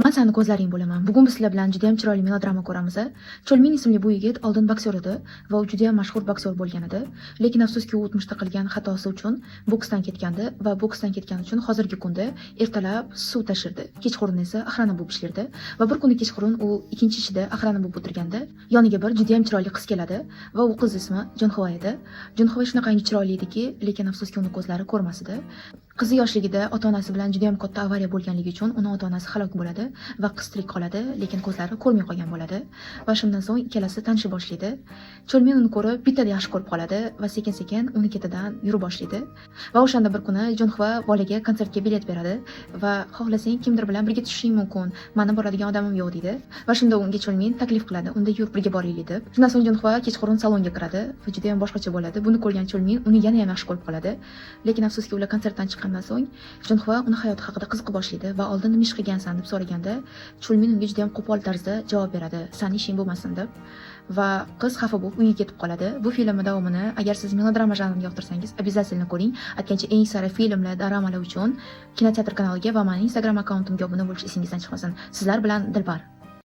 Man sani ko'zlaring bo'laman. Bugun biz sizlar bilan judayam chiroyli melodrama ko'ramiz. Cholmin ismli bu yigit oldin boksyor edi va u judayam mashhur boksyor bo'lgan edi. Lekin afsuski, u o'tmishda qilgan xatosi uchun boksdan ketgandi va boksdan ketgani uchun hozirgi kunda ertalab suv tashirdi. Kechqurun esa охрана bo'lib ishlardi. Va bir kuni kechqurun u ikkinchi ishida охрана bo'lib o'tirganda yoniga bir judayam chiroyli qiz keladi va u qiz ismi Junhua edi. Junhua shunaqangi chiroyli ediki, lekin afsuski, uni ko'zlari ko'rmas edi. Qizi yoshligida ota-onasi bilan judayam katta avariya bo'lganligi uchun uni ota-onasi halok bo'ladi va qiz tirik qoladi, lekin ko'zlari ko'rmay qolgan bo'ladi. Va shundan so'ng ikkalasi tanisha boshlaydi. Cholmin uni ko'rib, bittada yaxshi ko'rib qoladi va sekin-sekin uni ketidan yura boshlaydi. Va o'shanda bir kuni Junhua bolaga konsertga bilet beradi va "Xohlasang, kimdir bilan birga tushishing mumkin, mani boradigan odamim yo'q", deydi. Va shunda unga Cholmin taklif qiladi, "Unda yur, birga boraylik", deb. Shundan so'ng Junhua kechqurun salonga kiradi va judayam boshqacha bo'ladi. Buni ko'rgan Cholmin uni yana ham yaxshi ko'rib qoladi. Lekin afsuski, ular konsertdan chiqqandan so'ng Junhua uni hayoti haqida qiziqa boshlaydi va "Oldin nima ish qilgansan?" deb so'raganda, Chulmin unga judayam qo'pol tarzda javob beradi, "Sani ishing bo'lmasin", deb. Va qiz xafa bo'lib uyiga ketib qoladi. Bu filmni davomini, agar siz melodrama janrini yoqtirsangiz, обязательно ko'ring. Aytgancha, eng sara filmlar, dramalar uchun kinoteatr kanaliga va mening Instagram akkauntimga obuna bo'lish esingizdan chiqmasin. Sizlar bilan Dilbar.